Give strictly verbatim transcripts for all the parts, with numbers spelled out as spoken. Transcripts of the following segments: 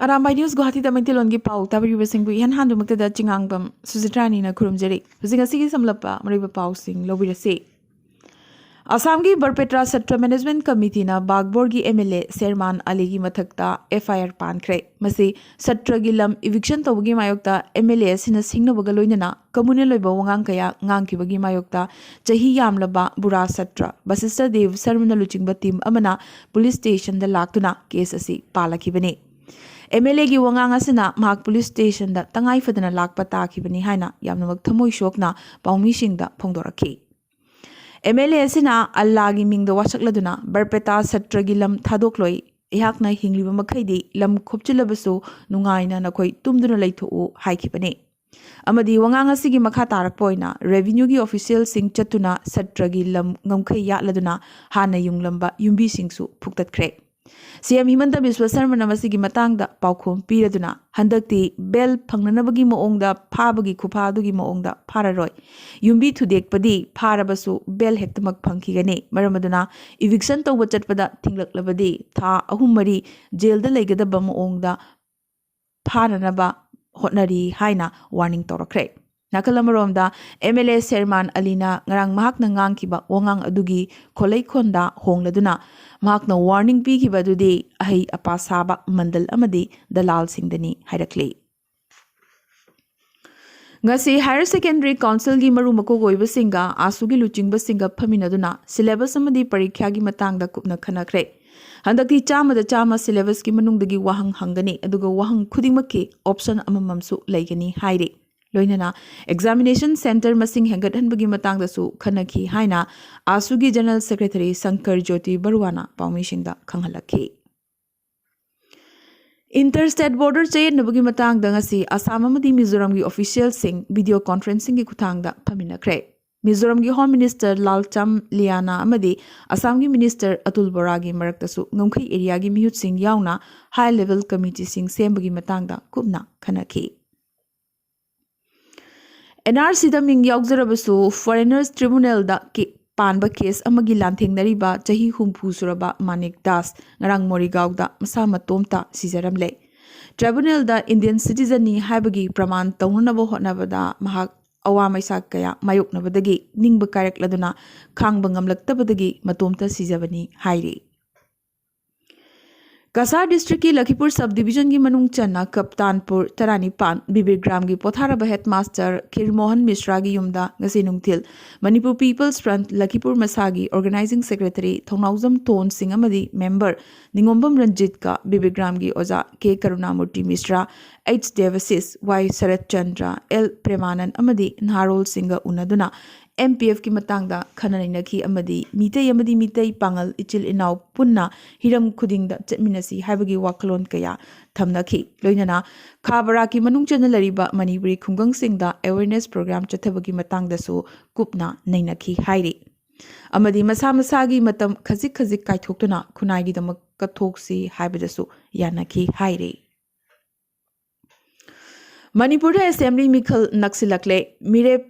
Arambai news ꯒꯨꯋꯥꯍꯥꯇꯤꯗ ꯃꯩꯇꯩꯂꯣꯟꯒꯤ ꯄꯥꯎ ꯇꯥꯕꯤꯔꯤꯕꯁꯤꯡꯕꯨ ꯏꯍꯥꯟ ꯍꯥꯟꯕꯃꯛꯇꯗ ꯆꯤꯉꯥꯡꯕꯝ ꯁꯨꯖꯤꯇ꯭ꯔꯥꯅꯤꯅ ꯈꯨꯔꯨꯝꯖꯔꯤ꯫ ꯍꯧꯖꯤꯛ ꯉꯁꯤꯒꯤ ꯁꯝꯂꯞꯄ ꯃꯔꯨꯑꯣꯏꯕ ꯄꯥꯎꯁꯤꯡ ꯂꯧꯕꯤꯔꯁꯤ꯫ ꯑꯁꯥꯝꯒꯤ ꯕꯔꯄꯦꯇ꯭ꯔꯥ ꯁꯠꯇ꯭ꯔ ꯃꯦꯅꯦꯖꯃꯦꯟꯠ ꯀꯃꯤꯇꯤꯅ ꯕꯥꯒꯕꯣꯔꯒꯤ ꯑꯦꯝ ꯑꯦꯜ ꯑꯦ ꯁꯦꯔꯃꯥꯟ ꯑꯂꯤꯒꯤ ꯃꯊꯛꯇ ꯑꯦꯐ ꯑꯥꯏ ꯑꯥꯔ ꯄꯥꯟꯈ꯭ꯔꯦ꯫ ꯃꯁꯤ ꯁꯠꯇ꯭ꯔꯒꯤ ꯂꯝ ꯏꯚꯤꯛꯁꯟ ꯇꯧꯕꯒꯤ ꯃꯥꯌꯣꯛꯇ ꯑꯦꯝ ꯑꯦꯜ ꯑꯦ ꯑꯁꯤꯅ ꯁꯤꯡꯅꯕꯒ ꯂꯣꯏꯅꯅ ꯀꯝꯃꯨꯅꯦꯜ ꯑꯣꯏꯕ ꯋꯥꯉꯥꯡ ꯀꯌꯥ ꯉꯥꯡꯈꯤꯕꯒꯤ ꯃꯥꯌꯣꯛꯇ ꯆꯍꯤ ꯌꯥꯝꯂꯕ ꯕꯨꯔꯥ ꯁꯠꯇ꯭ꯔ ꯕꯁꯤꯁꯇ ꯗꯦꯕ ꯁꯔꯃꯅ ꯂꯨꯆꯤꯡꯕ ꯇꯤꯝ ꯑꯃꯅ ꯄꯨꯂꯤꯁ ꯁ꯭ꯇꯦꯁꯟꯗ ꯂꯥꯛꯇꯨꯅ ꯀꯦꯁ ꯑꯁꯤ ꯄꯥꯜꯂꯛꯈꯤꯕꯅꯤ꯫ ꯑꯦꯝ ꯑꯦꯜ ꯑꯦꯒꯤ ꯋꯥꯉꯥꯡ ꯑꯁꯤꯅ ꯃꯍꯥꯛ ꯄꯨꯂꯤꯁ ꯁ꯭ꯇꯦꯁꯟꯗ ꯇꯉꯥꯏ ꯐꯗꯅ ꯂꯥꯛꯄ ꯇꯥꯈꯤꯕꯅꯤ ꯍꯥꯏꯅ ꯌꯥꯝꯅꯃꯛ ꯊꯃꯣꯏ ꯁꯣꯛꯅ ꯄꯥꯎꯃꯤꯁꯤꯡꯗ ꯐꯣꯡꯗꯣꯔꯛꯈꯤ꯫ ꯑꯦꯝ ꯑꯦꯜ ꯑꯦ ꯑꯁꯤꯅ ꯑꯜꯂꯥꯒꯤ ꯃꯤꯡꯗ ꯋꯥꯁꯛꯂꯗꯨꯅ ꯕꯔꯄꯦꯇꯥ ꯁꯠꯇ꯭ꯔꯒꯤ ꯂꯝ ꯊꯥꯗꯣꯛꯂꯣꯏ, ꯑꯩꯍꯥꯛꯅ ꯍꯤꯡꯂꯤꯕ ꯃꯈꯩꯗꯤ ꯂꯝ ꯈꯣꯞꯆꯤꯜꯂꯕꯁꯨ ꯅꯨꯡꯉꯥꯏꯅ ꯅꯈꯣꯏ ꯇꯨꯝꯗꯨꯅ ꯂꯩꯊꯣꯛꯎ ꯍꯥꯏꯈꯤꯕꯅꯤ꯫ ꯑꯃꯗꯤ ꯋꯥꯉꯥꯡ ꯑꯁꯤꯒꯤ ꯃꯈꯥ ꯇꯥꯔꯛꯄ ꯑꯣꯏꯅ ꯔꯦꯚꯤꯅ꯭ꯌꯨꯒꯤ ꯑꯣꯐꯤꯁꯤꯌꯦꯜꯁꯤꯡ ꯆꯠꯇꯨꯅ ꯁꯠꯇ꯭ꯔꯒꯤ ꯂꯝ ꯉꯝꯈꯩ ꯌꯥꯠꯂꯗꯨꯅ ꯍꯥꯟꯅ ꯌꯨꯡꯂꯝꯕ ꯌꯨꯝꯕꯤꯁꯤꯡꯁꯨ ꯐꯨꯛꯇꯠꯈ꯭ꯔꯦ꯫ ꯁꯤ ꯑꯦꯝ ꯍꯤꯃꯟꯇ ꯕꯤꯁ꯭ꯋ ꯁꯔꯃꯅ ꯃꯁꯤꯒꯤ ꯃꯇꯥꯡꯗ ꯄꯥꯎꯈꯨꯝ ꯄꯤꯔꯗꯨꯅ, ꯍꯟꯗꯛꯇꯤ ꯕꯦꯜ ꯐꯪꯅꯅꯕꯒꯤ ꯃꯑꯣꯡꯗ ꯐꯥꯕꯒꯤ ꯈꯨꯐꯥꯗꯨꯒꯤ ꯃꯑꯣꯡꯗ ꯐꯥꯔꯔꯣꯏ꯫ ꯌꯨꯝꯕꯤ ꯊꯨꯗꯦꯛꯄꯗꯤ ꯐꯥꯔꯕꯁꯨ ꯕꯦꯜ ꯍꯦꯛꯇꯃꯛ ꯐꯪꯈꯤꯒꯅꯤ꯫ ꯃꯔꯝ ꯑꯗꯨꯅ ꯏꯚꯤꯛꯁꯟ ꯇꯧꯕ ꯆꯠꯄꯗ ꯊꯤꯡꯂꯛꯂꯕꯗꯤ ꯊꯥ ꯑꯍꯨꯝ ꯃꯔꯤ ꯖꯦꯜꯗ ꯂꯩꯒꯗꯕ ꯃꯑꯣꯡꯗ ꯐꯥꯅꯅꯕ ꯍꯣꯠꯅꯔꯤ ꯍꯥꯏꯅ ꯋꯥꯔꯅꯤꯡ ꯇꯧꯔꯛꯈ꯭ꯔꯦ꯫ ꯅꯥꯀꯜ ꯑꯃꯔꯣꯝꯗ, ꯑꯦꯝ ꯑꯦꯜ ꯑꯦ ꯁꯦꯔꯃꯥꯟ ꯑꯂꯤꯅ ꯉꯔꯥꯡ ꯃꯍꯥꯛꯅ ꯉꯥꯡꯈꯤꯕ ꯋꯥꯉꯥꯡ ꯑꯗꯨꯒꯤ ꯈꯣꯜꯂꯩꯈꯣꯟꯗ ꯍꯣꯡꯂꯗꯨꯅ ꯃꯍꯥꯛꯅ ꯋꯥꯔꯅꯤꯡ ꯄꯤꯈꯤꯕ ꯑꯗꯨꯗꯤ ꯑꯍꯩ ꯑꯄꯥ ꯁꯥꯕ ꯃꯟꯗꯜ ꯑꯃꯗꯤ ꯗꯂꯥꯜꯁꯤꯡꯗꯅꯤ ꯍꯥꯏꯔꯛꯂꯤ꯫ ꯉꯁꯤ ꯍꯥꯌꯔ ꯁꯦꯀꯦꯟꯗꯔꯤ ꯀꯥꯎꯟꯁꯤꯜꯒꯤ ꯃꯔꯨ ꯃꯀꯣꯛ ꯑꯣꯏꯕꯁꯤꯡꯒ ꯑꯥꯁꯨꯒꯤ ꯂꯨꯆꯤꯡꯕꯁꯤꯡꯒ ꯐꯝꯃꯤꯟꯅꯗꯨꯅ ꯁꯤꯂꯦꯕꯁ ꯑꯃꯗꯤ ꯄꯔꯤꯈ꯭ꯌꯥꯒꯤ ꯃꯇꯥꯡꯗ ꯀꯨꯞꯅ ꯈꯟꯅꯈ꯭ꯔꯦ꯫ ꯍꯟꯗꯛꯇꯤ ꯆꯥꯝꯃꯗ ꯆꯥꯝꯃ ꯁꯤꯂꯦꯕꯁꯀꯤ ꯃꯅꯨꯡꯗꯒꯤ ꯋꯥꯍꯪ ꯍꯪꯒꯅꯤ, ꯑꯗꯨꯒ ꯋꯥꯍꯪ ꯈꯨꯗꯤꯡꯃꯛꯀꯤ ꯑꯣꯞꯁꯟ ꯑꯃꯃꯝꯁꯨ ꯂꯩꯒꯅꯤ ꯍꯥꯏꯔꯤ꯫ ꯂꯣꯏꯅꯅ ꯑꯦꯛꯖꯥꯃꯤꯅꯦꯁꯟ ꯁꯦꯟꯇꯔ ꯃꯁꯤꯡ ꯍꯦꯟꯒꯠꯍꯟꯕꯒꯤ ꯃꯇꯥꯡꯗꯁꯨ ꯈꯟꯅꯈꯤ ꯍꯥꯏꯅ ꯑꯥꯁꯨꯒꯤ ꯖꯦꯅꯔꯦꯜ ꯁꯦꯀ꯭ꯔꯦꯇꯔꯤ ꯁꯪꯀꯔ ꯖꯣꯇꯤ ꯕꯔꯨꯋꯥꯅ ꯄꯥꯎꯃꯤꯁꯤꯡꯗ ꯈꯪꯍꯜꯂꯛꯈꯤ꯫ ꯏꯟꯇꯔ ꯁ꯭ꯇꯦꯠ ꯕꯣꯔꯗꯔ ꯆꯌꯦꯠꯅꯕꯒꯤ ꯃꯇꯥꯡꯗ ꯉꯁꯤ ꯑꯁꯥꯝ ꯑꯃꯗꯤ ꯃꯤꯖꯣꯔꯥꯝꯒꯤ ꯑꯣꯐꯤꯁꯤꯌꯦꯜꯁꯤꯡ ꯚꯤꯗꯤꯑꯣ ꯀꯣꯟꯐꯔꯦꯟꯁꯤꯡꯒꯤ ꯈꯨꯠꯊꯥꯡꯗ ꯐꯝꯃꯤꯟꯅꯈ꯭ꯔꯦ꯫ ꯃꯤꯖꯣꯔꯥꯝꯒꯤ ꯍꯣꯝ ꯃꯤꯅꯤꯁꯇꯔ ꯂꯥꯜꯆꯝ ꯂꯤꯌꯥꯅꯥ ꯑꯃꯗꯤ ꯑꯁꯥꯝꯒꯤ ꯃꯤꯅꯤꯁꯇꯔ ꯑꯇꯨꯜ ꯕꯣꯔꯥꯒꯤ ꯃꯔꯛꯇꯁꯨ ꯉꯝꯈꯩ ꯑꯦꯔꯤꯌꯥꯒꯤ ꯃꯤꯍꯨꯠꯁꯤꯡ ꯌꯥꯎꯅ ꯍꯥꯏ ꯂꯦꯚꯦꯜ ꯀꯃꯤꯇꯤꯁꯤꯡ ꯁꯦꯝꯕꯒꯤ ꯃꯇꯥꯡꯗ ꯀꯨꯞꯅ ꯈꯟꯅꯈꯤ꯫ ꯑꯦꯟ ꯑꯥꯔ ꯁꯤꯗ ꯃꯤꯡ ꯌꯥꯎꯖꯔꯕꯁꯨ ꯐꯣꯔꯦꯅꯔꯁ ꯇ꯭ꯔꯤꯕꯨꯅꯦꯜꯗ ꯀꯦ-, ꯄꯥꯟꯕ ꯀꯦꯁ ꯑꯃꯒꯤ ꯂꯥꯟꯊꯦꯡꯅꯔꯤꯕ ꯆꯍꯤ ꯍꯨꯝꯐꯨ ꯁꯨꯔꯕ ꯃꯥꯅꯤꯛ ꯗꯥꯁ ꯉꯔꯥꯡ ꯃꯣꯔꯤꯒꯥꯎꯗ ꯃꯁꯥ ꯃꯇꯣꯝꯇ ꯁꯤꯖꯔꯝꯂꯦ꯫ ꯇ꯭ꯔꯥꯏꯕꯨꯅꯦꯜꯗ ꯏꯟꯗꯤꯌꯟ ꯁꯤꯇꯤꯖꯟꯅꯤ ꯍꯥꯏꯕꯒꯤ ꯄ꯭ꯔꯃꯥꯟ ꯇꯧꯅꯅꯕ ꯍꯣꯠꯅꯕꯗ ꯃꯍꯥꯛ ꯑꯋꯥ ꯃꯩꯁꯥ ꯀꯌꯥ ꯃꯥꯌꯣꯛꯅꯕꯗꯒꯤ ꯅꯤꯡꯕ ꯀꯥꯏꯔꯛꯂꯗꯨꯅ ꯈꯥꯡꯕ ꯉꯝꯂꯛꯇꯕꯗꯒꯤ ꯃꯇꯣꯝꯇ ꯁꯤꯖꯕꯅꯤ ꯍꯥꯏꯔꯤ꯫ ꯀꯁꯥꯔ ꯗꯤꯁꯇ꯭ꯔꯤꯛꯀꯤ ꯂꯈꯤꯄꯨꯔ ꯁꯕ ꯗꯤꯕꯤꯖꯟꯒꯤ ꯃꯅꯨꯡ ꯆꯟꯅ ꯀꯞꯇꯥꯟꯄꯨꯔ ꯇꯔꯥꯅꯤꯄꯥꯟ ꯕꯤꯕꯤꯒ꯭ꯔꯥꯝꯒꯤ ꯄꯣꯊꯥꯔꯕ ꯍꯦꯗꯃꯥꯁꯇꯔ ꯈꯤꯔꯃꯣꯍꯟ ꯃꯤꯁ꯭ꯔꯥꯒꯤ ꯌꯨꯝꯗ ꯉꯁꯤ ꯅꯨꯡꯊꯤꯜ ꯃꯅꯤꯄꯨꯔ ꯄꯤꯄꯜꯁ ꯐ꯭ꯔꯟꯠ ꯂꯈꯤꯄꯨꯔ ꯃꯁꯥꯒꯤ ꯑꯣꯔꯒꯅꯥꯏꯖꯤꯡ ꯁꯦꯀ꯭ꯔꯦꯇꯔꯤ ꯊꯧꯅꯥꯎꯖꯝ ꯇꯣꯟ ꯁꯤꯡ ꯑꯃꯗꯤ ꯃꯦꯝꯕꯔ ꯅꯤꯉꯣꯝꯕꯝ ꯔꯟꯖꯤꯠꯀ ꯕꯤꯕꯤꯒ꯭ꯔꯥꯝꯒꯤ ꯑꯣꯖꯥ ꯀꯦ ꯀꯔꯨꯅꯥꯃꯨꯔꯇꯤ ꯃꯤꯁ꯭ꯔꯥ, ꯑꯩꯆ ꯗꯦꯕꯁꯤꯁ, ꯋꯥꯏ ꯁꯔꯠ ꯆꯟꯗ꯭ꯔ, ꯑꯦꯜ ꯄ꯭ꯔꯦꯃꯥꯅꯟ ꯑꯃꯗꯤ ꯅꯍꯥꯔꯣꯜꯁꯤꯡꯒ ꯎꯅꯗꯨꯅ ꯑꯦꯝ ꯄꯤ ꯑꯦꯐꯀꯤ ꯃꯇꯥꯡꯗ ꯈꯟꯅ ꯅꯩꯅꯈꯤ ꯑꯃꯗꯤ ꯃꯤꯇꯩ ꯑꯃꯗꯤ ꯃꯤꯇꯩ ꯄꯥꯉꯜ ꯏꯆꯤꯜ ꯏꯅꯥꯎ ꯄꯨꯟꯅ ꯍꯤꯔꯝ ꯈꯨꯗꯤꯡꯗ ꯆꯠꯃꯤꯟꯅꯁꯤ ꯍꯥꯏꯕꯒꯤ ꯋꯥꯈꯜꯂꯣꯟ ꯀꯌꯥ ꯊꯝꯅꯈꯤ꯫ ꯂꯣꯏꯅꯅ ꯈꯥ ꯕꯔꯥꯛꯀꯤ ꯃꯅꯨꯡ ꯆꯟꯅ ꯂꯩꯔꯤꯕ ꯃꯅꯤꯄꯨꯔꯤ ꯈꯨꯡꯒꯪꯁꯤꯡꯗ ꯑꯦꯋꯦꯔꯅꯦꯁ ꯄ꯭ꯔꯣꯒ꯭ꯔꯥꯝ ꯆꯠꯊꯕꯒꯤ ꯃꯇꯥꯡꯗꯁꯨ ꯀꯨꯞꯅ ꯅꯩꯅꯈꯤ ꯍꯥꯏꯔꯤ꯫ ꯑꯃꯗꯤ ꯃꯁꯥ ꯃꯁꯥꯒꯤ ꯃꯇꯝ ꯈꯖꯤꯛ ꯈꯖꯤꯛ ꯀꯥꯏꯊꯣꯛꯇꯨꯅ ꯈꯨꯟꯅꯥꯏꯒꯤꯗꯃꯛ ꯀꯠꯊꯣꯛꯁꯤ ꯍꯥꯏꯕꯗꯁꯨ ꯌꯥꯅꯈꯤ ꯍꯥꯏꯔꯤ꯫ ꯃꯅꯤꯄꯨꯔꯗ ꯑꯦꯁꯦꯝꯕ꯭ꯂꯤ ꯃꯤꯈꯜ ꯅꯛꯁꯤꯜꯂꯛꯂꯦ꯫ ꯃꯤꯔꯦꯞ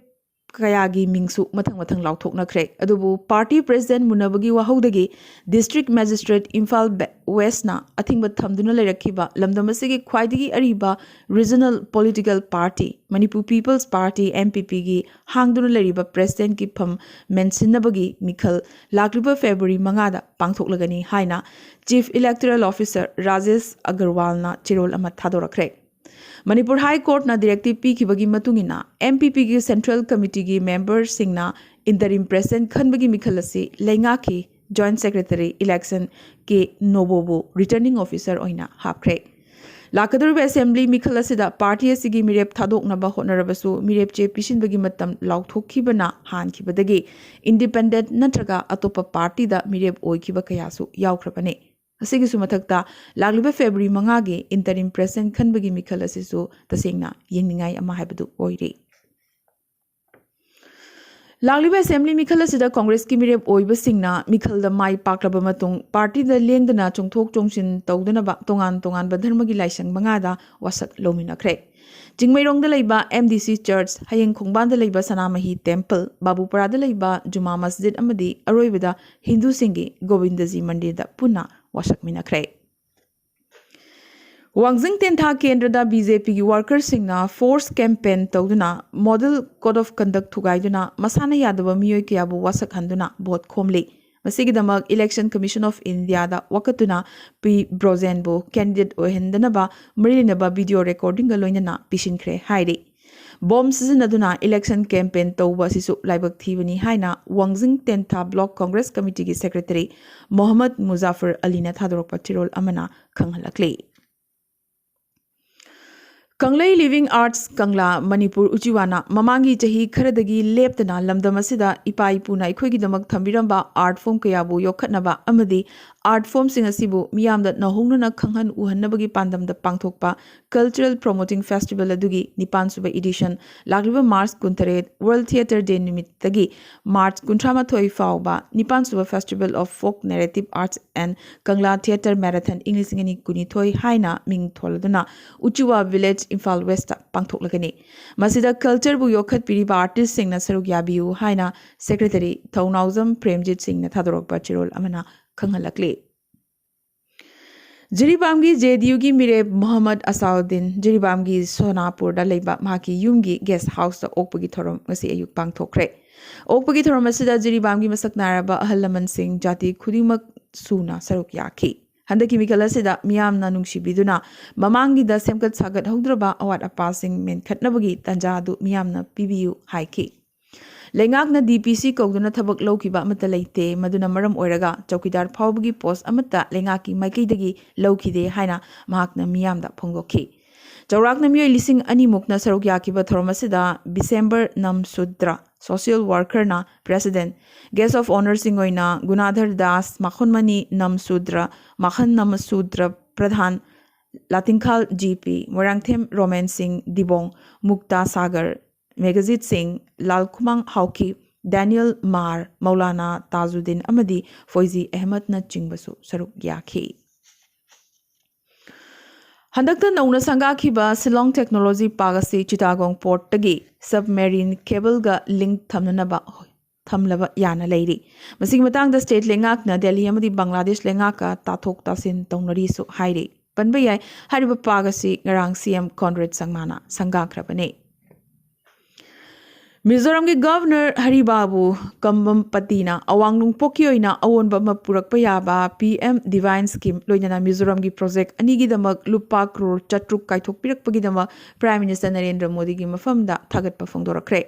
ꯀꯌꯥꯒꯤ ꯃꯤꯡꯁꯨ ꯃꯊꯪ ꯃꯊꯪ ꯂꯥꯎꯊꯣꯛꯅꯈ꯭ꯔꯦ꯫ ꯑꯗꯨꯕꯨ ꯄꯥꯔꯇꯤ ꯄ꯭ꯔꯦꯁꯤꯗꯦꯟꯠ ꯃꯨꯟꯅꯕꯒꯤ ꯋꯥꯍꯧꯗꯒꯤ ꯗꯤꯁꯇ꯭ꯔꯤꯛ ꯃꯦꯖꯤꯁꯇ꯭ꯔꯦꯠ ꯏꯝꯐꯥꯜ ꯕꯦ-, ꯋꯦꯁꯅ ꯑꯊꯤꯡꯕ ꯊꯝꯗꯨꯅ ꯂꯩꯔꯛꯈꯤꯕ ꯂꯝꯗꯝ ꯑꯁꯤꯒꯤ ꯈ꯭ꯋꯥꯏꯗꯒꯤ ꯑꯔꯤꯕ regional political party Manipur peoples party, M P ꯄꯤꯒꯤ ꯍꯥꯡꯗꯨꯅ ꯂꯩꯔꯤꯕ ꯄ꯭ꯔꯦꯁꯤꯗꯦꯟꯠꯀꯤ ꯐꯝ ꯃꯦꯟꯁꯤꯟꯅꯕꯒꯤ ꯃꯤꯈꯜ ꯂꯥꯛꯂꯤꯕ ꯐꯦꯕ꯭ꯔꯨꯋꯥꯔꯤ ꯃꯉꯥꯗ ꯄꯥꯡꯊꯣꯛꯂꯒꯅꯤ ꯍꯥꯏꯅ ꯆꯤꯐ ꯏꯂꯦꯛꯇꯣꯔꯦꯜ ꯑꯣꯐꯤꯁꯔ ꯔꯥꯖꯦꯁ ꯑꯒꯔꯋꯥꯜꯅ ꯆꯦꯔꯣꯜ ꯑꯃ ꯊꯥꯗꯣꯔꯛꯈ꯭ꯔꯦ꯫ ꯃꯅꯤꯄꯨꯔ ꯍꯥꯏ ꯀꯣꯔꯠꯅ ꯗꯤꯔꯦꯛꯇꯤꯚ ꯄꯤꯈꯤꯕꯒꯤ ꯃꯇꯨꯡ ꯏꯟꯅ, ꯑꯦꯝ ꯄꯤ ꯄꯤꯒꯤ ꯁꯦꯟꯇ꯭ꯔꯦꯜ ꯀꯃꯤꯇꯤꯒꯤ ꯃꯦꯝꯕꯔꯁꯤꯡꯅ ꯏꯟꯇꯔꯤꯝ ꯄ꯭ꯔꯦꯁꯤꯗꯦꯟꯠ ꯈꯟꯕꯒꯤ ꯃꯤꯈꯜ ꯑꯁꯤ ꯂꯩꯉꯥꯛꯀꯤ ꯖꯣꯏꯟꯠ ꯁꯦꯀ꯭ꯔꯦꯇꯔꯤ ꯏꯂꯦꯛꯁꯟ ꯀꯦ ꯅꯣꯕꯣꯕꯨ ꯔꯤꯇꯔꯅꯤꯡ ꯑꯣꯐꯤꯁꯔ ꯑꯣꯏꯅ ꯍꯥꯞꯈ꯭ꯔꯦ꯫ ꯂꯥꯛꯀꯗꯧꯔꯤꯕ ꯑꯦꯁꯦꯝꯕ꯭ꯂꯤ ꯃꯤꯈꯜ ꯑꯁꯤꯗ ꯄꯥꯔꯇꯤ ꯑꯁꯤꯒꯤ ꯃꯤꯔꯦꯞ ꯊꯥꯗꯣꯛꯅꯕ ꯍꯣꯠꯅꯔꯕꯁꯨ, ꯃꯤꯔꯦꯞ ꯆꯦ ꯄꯤꯁꯤꯟꯕꯒꯤ ꯃꯇꯝ ꯂꯥꯎꯊꯣꯛꯈꯤꯕꯅ ꯍꯥꯟꯈꯤꯕꯗꯒꯤ ꯏꯟꯗꯤꯄꯦꯟꯗꯦꯟꯠ ꯅꯠꯇ꯭ꯔꯒ ꯑꯇꯣꯞꯄ ꯄꯥꯔꯇꯤꯗ ꯃꯤꯔꯦꯞ ꯑꯣꯏꯈꯤꯕ ꯀꯌꯥꯁꯨ ꯌꯥꯎꯈ꯭ꯔꯕꯅꯤ꯫ ꯑꯁꯤꯒꯤꯁꯨ ꯃꯊꯛꯇ, ꯂꯥꯛꯂꯤꯕ ꯐꯦꯕ꯭ꯔꯨꯋꯥꯔꯤ ꯃꯉꯥꯒꯤ ꯏꯟꯇꯔꯤꯝ ꯄ꯭ꯔꯦꯁꯤꯗꯦꯟꯠ ꯈꯟꯕꯒꯤ ꯃꯤꯈꯜ ꯑꯁꯤꯁꯨ ꯇꯁꯦꯡꯅ ꯌꯦꯡꯅꯤꯡꯉꯥꯏ ꯑꯃ ꯍꯥꯏꯕꯗꯨ ꯑꯣꯏꯔꯤ꯫ ꯂꯥꯛꯂꯤꯕ ꯑꯦꯁꯦꯝꯕ꯭ꯂꯤ ꯃꯤꯈꯜ ꯑꯁꯤꯗ ꯀꯣꯡꯒ꯭ꯔꯦꯁꯀꯤ ꯃꯤꯔꯦꯞ ꯑꯣꯏꯕꯁꯤꯡꯅ ꯃꯤꯈꯜꯗ ꯃꯥꯏ ꯄꯥꯛꯂꯕ ꯃꯇꯨꯡ, ꯄꯥꯔꯇꯤꯗ ꯂꯦꯡꯗꯅ ꯆꯣꯡꯊꯣꯛ ꯆꯣꯡꯁꯤꯟ ꯇꯧꯗꯅꯕ ꯇꯣꯉꯥꯟ ꯇꯣꯉꯥꯟꯕ ꯙꯔꯃꯒꯤ ꯂꯥꯏꯁꯪ ꯃꯉꯥꯗ ꯋꯥꯁꯛ ꯂꯧꯃꯤꯟꯅꯈ꯭ꯔꯦ꯫ ꯆꯤꯡꯃꯩꯔꯣꯡꯗ ꯂꯩꯕ ꯑꯦꯝ ꯗꯤ ꯁꯤ ꯆꯔꯆ, ꯍꯌꯦꯡ ꯈꯣꯡꯕꯥꯟꯗ ꯂꯩꯕ ꯁꯅꯥꯃꯍꯤ ꯇꯦꯝꯄꯜ, ꯕꯥꯕꯨꯄꯥꯔꯥꯗ ꯂꯩꯕ ꯖꯨꯃꯥ ꯃꯁꯖꯤꯗ ꯑꯃꯗꯤ ꯑꯔꯣꯏꯕꯗ ꯍꯤꯟꯗꯨꯁꯤꯡꯒꯤ ꯒꯣꯕꯤꯟꯗꯖꯤ ꯃꯟꯗꯤꯔꯗ ꯄꯨꯟꯅ ꯋꯥꯁꯛꯃꯤꯟꯅꯈ꯭ꯔꯦ꯫ ꯋꯥꯡꯖꯤꯡ ꯇꯦꯟꯊꯥ ꯀꯦꯟꯗ꯭ꯔꯗ ꯕꯤ ꯖꯦ ꯄꯤꯒꯤ ꯋꯥꯔꯀꯔꯁꯤꯡꯅ ꯐꯣꯔꯁ ꯀꯦꯝꯄꯦꯟ ꯇꯧꯗꯨꯅ ꯃꯣꯗꯦꯜ ꯀꯣꯗ ꯑꯣꯐ ꯀꯟꯗꯛ ꯊꯨꯒꯥꯏꯗꯨꯅ ꯃꯁꯥꯅ ꯌꯥꯗꯕ ꯃꯤꯑꯣꯏ ꯀꯌꯥꯕꯨ ꯋꯥꯁꯛꯍꯟꯗꯨꯅ ꯚꯣꯠ ꯈꯣꯝꯂꯤ꯫ ꯃꯁꯤꯒꯤꯗꯃꯛ ꯏꯂꯦꯛꯁꯟ ꯀꯃꯤꯁꯟ ꯑꯣꯐ ꯏꯟꯗꯤꯌꯥꯗ ꯋꯥꯀꯠꯇꯨꯅ ꯄꯤ ꯕ꯭ꯔꯣꯖꯦꯟꯕꯨ ꯀꯦꯟꯗꯤꯗꯦꯠ ꯑꯣꯏꯍꯟꯗꯅꯕ ꯃꯔꯤ ꯂꯩꯅꯕ ꯚꯤꯗꯤꯑꯣ ꯔꯦꯀꯣꯔꯗꯤꯡꯒ ꯂꯣꯏꯅꯅ ꯄꯤꯁꯤꯟꯈ꯭ꯔꯦ ꯍꯥꯏꯔꯤ꯫ ꯕꯣꯝ ꯁꯤꯖꯤꯟꯅꯗꯨꯅ ꯏꯂꯦꯛꯁꯟ ꯀꯦꯝꯄꯦꯟ ꯇꯧꯕ ꯑꯁꯤꯁꯨ ꯂꯥꯏꯕꯛ ꯊꯤꯕꯅꯤ ꯍꯥꯏꯅ ꯋꯥꯡꯖꯤꯡ ꯇꯦꯟꯊꯥ ꯕ꯭ꯂꯣꯛ ꯀꯣꯡꯒ꯭ꯔꯦꯁ ꯀꯃꯤꯇꯤꯒꯤ ꯁꯦꯀ꯭ꯔꯦꯇꯔꯤ ꯃꯣꯍꯝꯃꯗ ꯃꯨꯖꯥꯐꯔ ꯑꯂꯤꯅ ꯊꯥꯗꯣꯔꯛꯄ ꯆꯦꯔꯣꯜ ꯑꯃꯅ ꯈꯪꯍꯜꯂꯛꯂꯤ꯫ ꯀꯪꯂꯩ ꯂꯤꯚꯤꯡ ꯑꯥꯔꯠꯁ ꯀꯪꯂꯥ ꯃꯅꯤꯄꯨꯔ ꯎꯆꯤꯋꯥꯅ ꯃꯃꯥꯡꯒꯤ ꯆꯍꯤ ꯈꯔꯗꯒꯤ ꯂꯦꯞꯇꯅ ꯂꯝꯗꯝ ꯑꯁꯤꯗ ꯏꯄꯥ ꯏꯄꯨꯅ ꯑꯩꯈꯣꯏꯒꯤꯗꯃꯛ ꯊꯝꯕꯤꯔꯝꯕ ꯑꯥꯔꯠ ꯐꯣꯝ ꯀꯌꯥꯕꯨ ꯌꯣꯛꯈꯠꯅꯕ ꯑꯃꯗꯤ ꯑꯥꯔꯠ ꯐꯣꯝꯁꯤꯡ ꯑꯁꯤꯕꯨ ꯃꯤꯌꯥꯝꯗ ꯅꯧꯍꯧꯅꯅ ꯈꯪꯍꯟ ꯎꯍꯟꯅꯕꯒꯤ ꯄꯥꯟꯗꯝꯗ ꯄꯥꯡꯊꯣꯛꯄ ꯀꯜꯆꯔꯦꯜ ꯄ꯭ꯔꯣꯃꯣꯇꯤꯡ ꯐꯦꯁꯇꯤꯚꯦꯜ ꯑꯗꯨꯒꯤ ꯅꯤꯄꯥꯟ ꯁꯨꯕ ꯏꯗꯤꯁꯟ ꯂꯥꯛꯂꯤꯕ ꯃꯥꯔꯆ ꯀꯨꯟꯇꯔꯦꯠ, ꯋꯥꯔꯜ ꯊꯤꯌꯦꯇꯔ ꯗꯦ ꯅꯨꯃꯤꯠꯇꯒꯤ ꯃꯥꯔꯆ ꯀꯨꯟꯊ꯭ꯔꯥ ꯃꯥꯊꯣꯏ ꯐꯥꯎꯕ ꯅꯤꯄꯥꯟ ꯁꯨꯕ Festival of Folk Narrative Arts and Kangla Theatre Marathon ꯏꯪ ꯂꯤꯁꯤꯡ ꯑꯅꯤ ꯀꯨꯟꯅꯤꯊꯣꯏ ꯍꯥꯏꯅ ꯃꯤꯡ ꯊꯣꯜꯂꯗꯨꯅ ꯎꯆꯤꯋꯥ ꯚꯤꯂꯦꯖ, ꯏꯝꯐꯥꯜ ꯋꯦꯁꯇ ꯄꯥꯡꯊꯣꯛꯂꯒꯅꯤ꯫ ꯃꯁꯤꯗ ꯀꯜꯆꯔꯕꯨ ꯌꯣꯛꯈꯠꯄꯤꯔꯤꯕ ꯑꯥꯔꯇꯤꯁꯁꯤꯡꯅ ꯁꯔꯨꯛ ꯌꯥꯕꯤꯌꯨ ꯍꯥꯏꯅ ꯁꯦꯀ꯭ꯔꯦꯇꯔꯤ ꯊꯧꯅꯥꯎꯖꯝ ꯄ꯭ꯔꯦꯝꯖꯤꯠ ꯁꯤꯡꯅ ꯊꯥꯗꯣꯔꯛꯄ ꯆꯦꯔꯣꯜ ꯑꯃꯅ ꯈꯪꯍꯜꯂꯛꯂꯤ꯫ ꯖꯤꯔꯤꯕꯥꯝꯒꯤ ꯖꯦ ꯗꯤ ꯌꯨꯒꯤ ꯃꯤꯔꯦꯞ ꯃꯣꯍꯝꯃꯗ ꯑꯁꯥꯎꯗꯤꯟ ꯖꯤꯔꯤꯕꯥꯝꯒꯤ ꯁꯣꯅꯥꯄꯨꯔꯗ ꯂꯩꯕ ꯃꯍꯥꯛꯀꯤ ꯌꯨꯝꯒꯤ ꯒꯦꯁ ꯍꯥꯎꯁꯇ ꯑꯣꯛꯄꯒꯤ ꯊꯧꯔꯝ ꯉꯁꯤ ꯑꯌꯨꯛ ꯄꯥꯡꯊꯣꯛꯈ꯭ꯔꯦ꯫ ꯑꯣꯛꯄꯒꯤ ꯊꯧꯔꯝ ꯑꯁꯤꯗ ꯖꯤꯔꯤꯕꯥꯝꯒꯤ ꯃꯁꯛ ꯅꯥꯏꯔꯕ ꯑꯍꯜ ꯂꯃꯟꯁꯤꯡ, ꯖꯥꯇꯤ ꯈꯨꯗꯤꯡꯃꯛ ꯁꯨꯅ ꯁꯔꯨꯛ ꯌꯥꯈꯤ꯫ ꯍꯟꯗꯛꯀꯤ ꯃꯤꯈꯜ ꯑꯁꯤꯗ ꯃꯤꯌꯥꯝꯅ ꯅꯨꯡꯁꯤꯕꯤꯗꯨꯅ ꯃꯃꯥꯡꯒꯤꯗ ꯁꯦꯝꯒꯠ ꯁꯥꯒꯠꯍꯧꯗ꯭ꯔꯕ ꯑꯋꯥꯠ ꯑꯄꯥꯁꯤꯡ ꯃꯦꯟꯈꯠꯅꯕꯒꯤ ꯇꯥꯟꯖꯥ ꯑꯗꯨ ꯃꯤꯌꯥꯝꯅ ꯄꯤꯕꯤꯌꯨ ꯍꯥꯏꯈꯤ꯫ ꯂꯩꯉꯥꯛꯅ ꯗꯤ ꯄꯤ ꯁꯤ ꯀꯧꯗꯨꯅ ꯊꯕꯛ ꯂꯧꯈꯤꯕ ꯑꯃꯠꯇ ꯂꯩꯇꯦ, ꯃꯗꯨꯅ ꯃꯔꯝ ꯑꯣꯏꯔꯒ ꯆꯧꯀꯤꯗꯥꯔ ꯐꯥꯎꯕꯒꯤ ꯄꯣꯁ ꯑꯃꯠꯇ ꯂꯩꯉꯥꯛꯀꯤ ꯃꯥꯏꯀꯩꯗꯒꯤ ꯂꯧꯈꯤꯗꯦ ꯍꯥꯏꯅ ꯃꯍꯥꯛꯅ ꯃꯤꯌꯥꯝꯗ ꯐꯣꯡꯗꯣꯛꯈꯤ꯫ ꯆꯥꯎꯔꯥꯛꯅ ꯃꯤꯑꯣꯏ ꯂꯤꯁꯤꯡ ꯑꯅꯤ ꯃꯨꯛꯅ ꯁꯔꯨꯛ ꯌꯥꯈꯤꯕ ꯊꯧꯔꯝ ꯑꯁꯤꯗ ꯕꯤꯁꯦꯝꯕꯔ ꯅꯝꯁꯨꯗ꯭ꯔ, ꯁꯣꯁꯤꯌꯦꯜ ꯋꯥꯔꯀꯔꯅ ꯄ꯭ꯔꯦꯁꯤꯗꯦꯟꯠ, ꯒꯦꯁ ꯑꯣꯐ ꯑꯣꯅꯔꯁꯤꯡ ꯑꯣꯏꯅ ꯒꯨꯅꯥꯙꯔ ꯗꯥꯁ, ꯃꯈꯣꯟꯃꯅꯤ ꯅꯝꯁꯨꯗ꯭ꯔ, ꯃꯈꯟ ꯅꯝꯁꯨꯗ꯭ꯔ ꯄ꯭ꯔꯙꯥꯟ, ꯂꯥꯇꯤꯡꯈꯥꯜ ꯖꯤ ꯄꯤ, ꯃꯣꯏꯔꯥꯡꯊꯦꯝ ꯔꯣꯃꯦꯟ ꯁꯤꯡ ꯗꯤꯕꯣꯡ, ꯃꯨꯛꯇꯥ ꯁꯥꯒꯔ, ꯃꯦꯘꯖꯤꯠ ꯁꯤꯡ, ꯂꯥꯜꯈꯨꯃꯥꯡ ꯍꯥꯎꯀꯤꯞ, ꯗꯦꯅꯤꯌꯦꯜ ꯃꯥꯔ, ꯃꯧꯂꯥꯅꯥ ꯇꯥꯖꯨꯗꯤꯟ ꯑꯃꯗꯤ ꯐꯣꯏꯖꯤ ꯑꯍꯃꯗꯅꯆꯤꯡꯕꯁꯨ ꯁꯔꯨꯛ ꯌꯥꯈꯤ꯫ ꯍꯟꯗꯛꯇ ꯅꯧꯅ ꯁꯪꯒꯥꯈꯤꯕ ꯁꯤꯂꯣꯡ ꯇꯦꯛꯅꯣꯂꯣꯖꯤ ꯄꯥꯔꯛ ꯑꯁꯤ ꯆꯤꯇꯥꯒꯣꯡ ꯄꯣꯔꯠꯇꯒꯤ ꯁꯕꯃꯦꯔꯤꯟ ꯀꯦꯕꯜꯒ ꯂꯤꯡꯛ ꯊꯝꯅꯅꯕ ꯊꯝꯂꯕ ꯌꯥꯅ ꯂꯩꯔꯤ꯫ ꯃꯁꯤꯒꯤ ꯃꯇꯥꯡꯗ ꯁ꯭ꯇꯦꯠ ꯂꯩꯉꯥꯛꯅ ꯗꯦꯜꯂꯤ ꯑꯃꯗꯤ ꯕꯪꯒ꯭ꯂꯥꯗꯦꯁ ꯂꯩꯉꯥꯛꯀ ꯇꯥꯊꯣꯛ ꯇꯥꯁꯤꯟ ꯇꯧꯅꯔꯤꯁꯨ ꯍꯥꯏꯔꯤ꯫ ꯄꯟꯕ ꯌꯥꯏ꯫ ꯍꯥꯏꯔꯤꯕ ꯄꯥꯛ ꯑꯁꯤ ꯉꯔꯥꯡ ꯁꯤ ꯑꯦꯝ ꯀꯣꯟꯔꯦꯗ ꯁꯪꯃꯥꯅ ꯁꯪꯒꯥꯈ꯭ꯔꯕꯅꯤ꯫ ꯃꯤꯖꯣꯔꯥꯝꯒꯤ ꯒꯚꯔꯅꯔ ꯍꯔꯤꯕꯥꯕꯨ ꯀꯝꯕꯝꯄꯇꯤꯅ ꯑꯋꯥꯡ ꯅꯣꯡꯄꯣꯛꯀꯤ ꯑꯣꯏꯅ ꯑꯑꯣꯟꯕ ꯑꯃ ꯄꯨꯔꯛꯄ ꯌꯥꯕ ꯄꯤ ꯑꯦꯝ ꯗꯤꯚꯥꯏꯟ ꯁ꯭ꯀꯤꯝ, ꯂꯣꯏꯅꯅ ꯃꯤꯖꯣꯔꯥꯝꯒꯤ ꯄ꯭ꯔꯣꯖꯦꯛ ꯑꯅꯤꯒꯤꯗꯃꯛ ꯂꯨꯄꯥ ꯀ꯭ꯔꯣꯔ ꯆꯥꯇ꯭ꯔꯨꯛ ꯀꯥꯏꯊꯣꯛꯄꯤꯔꯛꯄꯒꯤꯗꯃꯛ ꯄ꯭ꯔꯥꯏꯝ ꯃꯤꯅꯤꯁꯇꯔ ꯅꯔꯦꯟꯗ꯭ꯔ ꯃꯣꯗꯤꯒꯤ ꯃꯐꯝꯗ ꯊꯥꯒꯠꯄ ꯐꯣꯡꯗꯣꯔꯛꯈ꯭ꯔꯦ꯫